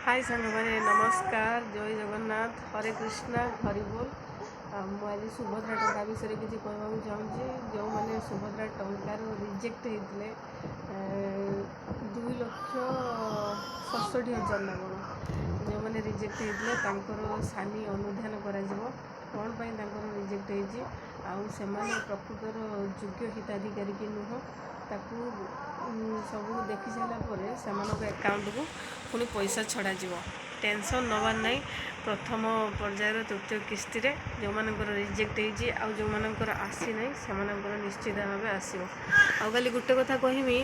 High ସାଙ୍ଗମାନେ, ନମସ୍କାର, ଜୟ ଜଗନ୍ନାଥ, ହରେ କୃଷ୍ଣା, ହରି ବୋଲ। ଆଉ ମୁଁ ଆଜି ସୁଭଦ୍ରା ଟଙ୍କା ବିଷୟରେ କିଛି କହିବାକୁ ଚାହୁଁଛି। ଯେଉଁମାନେ ସୁଭଦ୍ରା ଟଙ୍କାରୁ ରିଜେକ୍ଟ ହେଇଥିଲେ, 2,67,000 ନା କ'ଣ, ଯେଉଁମାନେ ରିଜେକ୍ଟ ହେଇଥିଲେ ତାଙ୍କର ସାନି ଅନୁଧ୍ୟାନ କରାଯିବ, କ'ଣ ପାଇଁ ତାଙ୍କର ରିଜେକ୍ଟ ହେଇଛି ଆଉ ସେମାନେ ପ୍ରକୃତର ଯୋଗ୍ୟ ହିତାଧିକାରୀ କି ନୁହଁ, ତାକୁ ସବୁ ଦେଖି ସାରିଲା ପରେ ସେମାନଙ୍କ ଆକାଉଣ୍ଟକୁ ପୁଣି ପଇସା ଛଡ଼ାଯିବ। ଟେନସନ୍ ନେବାର ନାହିଁ। ପ୍ରଥମ ପର୍ଯ୍ୟାୟର ତୃତୀୟ କିସ୍ତିରେ ଯେଉଁମାନଙ୍କର ରିଜେକ୍ଟ ହେଇଛି ଆଉ ଯେଉଁମାନଙ୍କର ଆସିନାହିଁ, ସେମାନଙ୍କର ନିଶ୍ଚିତ ଭାବେ ଆସିବ। ଆଉ ଖାଲି ଗୋଟେ କଥା କହିମି,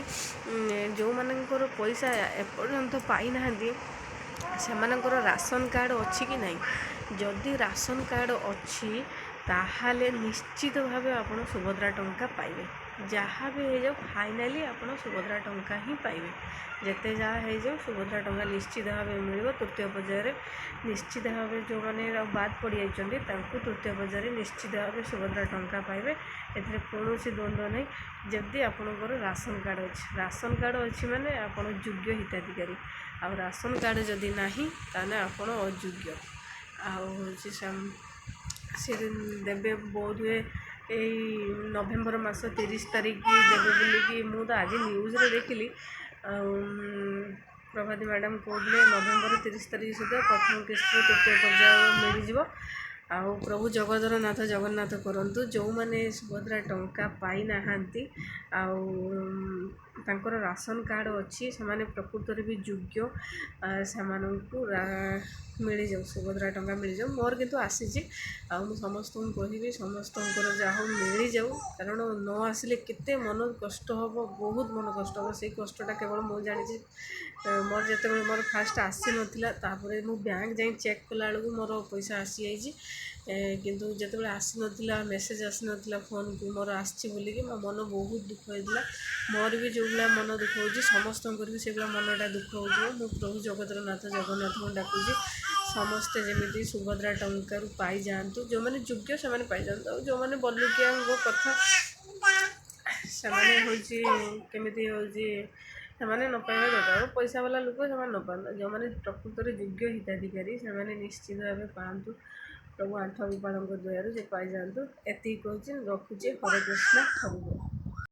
ଯେଉଁମାନଙ୍କର ପଇସା ଏପର୍ଯ୍ୟନ୍ତ ପାଇନାହାନ୍ତି, ସେମାନଙ୍କର ରାସନ କାର୍ଡ଼ ଅଛି କି ନାହିଁ? ଯଦି ରାସନ କାର୍ଡ଼ ଅଛି, ତାହେଲେ ନିଶ୍ଚିତ ଭାବେ ଆପଣ ସୁଭଦ୍ରା ଟଙ୍କା ପାଇବେ। ଯାହା ବି ହେଇଯାଉ, ଫାଇନାଲି ଆପଣ ସୁଭଦ୍ରା ଟଙ୍କା ହିଁ ପାଇବେ। ଯେତେ ଯାହା ହେଇଯାଉ, ସୁଭଦ୍ରା ଟଙ୍କା ନିଶ୍ଚିତ ଭାବେ ମିଳିବ। ତୃତୀୟ ପର୍ଯ୍ୟାୟରେ ନିଶ୍ଚିତ ଭାବେ ଯେଉଁମାନେ ଆଉ ବାଦ ପଡ଼ିଯାଇଛନ୍ତି, ତାଙ୍କୁ ତୃତୀୟ ପର୍ଯ୍ୟାୟରେ ନିଶ୍ଚିତ ଭାବେ ସୁଭଦ୍ରା ଟଙ୍କା ପାଇବେ। ଏଥିରେ କୌଣସି ଦ୍ୱନ୍ଦ୍ୱ ନାହିଁ। ଯଦି ଆପଣଙ୍କର ରାସନ କାର୍ଡ଼ ଅଛି, ରାସନ କାର୍ଡ଼ ଅଛି ମାନେ ଆପଣ ଯୋଗ୍ୟ ହିତାଧିକାରୀ। ଆଉ ରାସନ କାର୍ଡ଼ ଯଦି ନାହିଁ, ତାହେଲେ ଆପଣ ଅଯୋଗ୍ୟ। ଆଉ ହେଉଛି ସେ ଦେବେ ବୋଧ ହୁଏ ଏଇ ନଭେମ୍ବର ମାସ 30 ତାରିଖ ଦେବେ ବୋଲିକି ମୁଁ ତ ଆଜି ନ୍ୟୁଜ୍ରେ ଦେଖିଲି। ଆଉ ପ୍ରଭାତୀ ମ୍ୟାଡ଼ାମ୍ କହୁଥିଲେ, ନଭେମ୍ବର 30 ତାରିଖ ସୁଦ୍ଧା ପ୍ରଥମ କିସ୍ତିର ତୃତୀୟ ପର୍ଯ୍ୟାୟ ମିଳିଯିବ। ଆଉ ପ୍ରଭୁ ଜଗତର ନାଥ ଜଗନ୍ନାଥ କରନ୍ତୁ, ଯେଉଁମାନେ ସୁଭଦ୍ରା ଟଙ୍କା ପାଇନାହାନ୍ତି ଆଉ ତାଙ୍କର ରାସନ କାର୍ଡ଼ ଅଛି, ସେମାନେ ପ୍ରକୃତରେ ବି ଯୋଗ୍ୟ, ସେମାନଙ୍କୁ ମିଳିଯାଉ, ସୁଭଦ୍ରା ଟଙ୍କା ମିଳିଯାଉ। ମୋର କିନ୍ତୁ ଆସିଛି। ଆଉ ମୁଁ ସମସ୍ତଙ୍କୁ କହିବି, ସମସ୍ତଙ୍କର ଯାହା ହଉ ମିଳିଯାଉ। କାରଣ ନ ଆସିଲେ କେତେ ମନ କଷ୍ଟ ହେବ, ବହୁତ ମନ କଷ୍ଟ ହେବ। ସେଇ କଷ୍ଟଟା କେବଳ ମୁଁ ଜାଣିଛି। ମୋର ଯେତେବେଳେ ମୋର ଫାଷ୍ଟ ଆସିନଥିଲା, ତାପରେ ମୁଁ ବ୍ୟାଙ୍କ ଯାଇ ଚେକ୍ କଲାବେଳକୁ ମୋର ପଇସା ଆସିଯାଇଛି। କିନ୍ତୁ ଯେତେବେଳେ ଆସିନଥିଲା, ମେସେଜ୍ ଆସିନଥିଲା ଫୋନ୍କୁ ମୋର ଆସିଛି ବୋଲିକି, ମୋ ମନ ବହୁତ ଦୁଃଖ ହେଇଥିଲା। ମୋର ବି ଯେଉଁଭଳିଆ ମନ ଦୁଃଖ ହେଉଛି, ସମସ୍ତଙ୍କର ବି ସେଇଭଳିଆ ମନଟା ଦୁଃଖ ହେଉଥିବ। ମୁଁ ପ୍ରଭୁ ଜଗତର ନାଥ ଜଗନ୍ନାଥଙ୍କୁ ଡାକୁଛି, ସମସ୍ତେ ଯେମିତି ସୁଭଦ୍ରା ଟଙ୍କାରୁ ପାଇଯାଆନ୍ତୁ। ଯେଉଁମାନେ ଯୋଗ୍ୟ ସେମାନେ ପାଇଯାଆନ୍ତୁ। ଆଉ ଯେଉଁମାନେ ବଡ଼ଲୋକିଆଙ୍କ କଥା, ସେମାନେ ହେଉଛି କେମିତି ହେଉଛି, ସେମାନେ ନ ପାଇବା ଦରକାର। ପଇସା ବାଲା ଲୋକ ସେମାନେ ନ ପାଆନ୍ତୁ। ଯେଉଁମାନେ ପ୍ରକୃତରେ ଯୋଗ୍ୟ ହିତାଧିକାରୀ, ସେମାନେ ନିଶ୍ଚିତ ଭାବେ ପାଆନ୍ତୁ। ପ୍ରଭୁ ଆଣ୍ଠୁଆ ଗୋପାଳଙ୍କ ଦୟାରୁ ସେ ପାଇଯାଆନ୍ତୁ। ଏତିକି କହୁଛି, ରଖୁଛି। ହରେ କୃଷ୍ଣ, ହରି।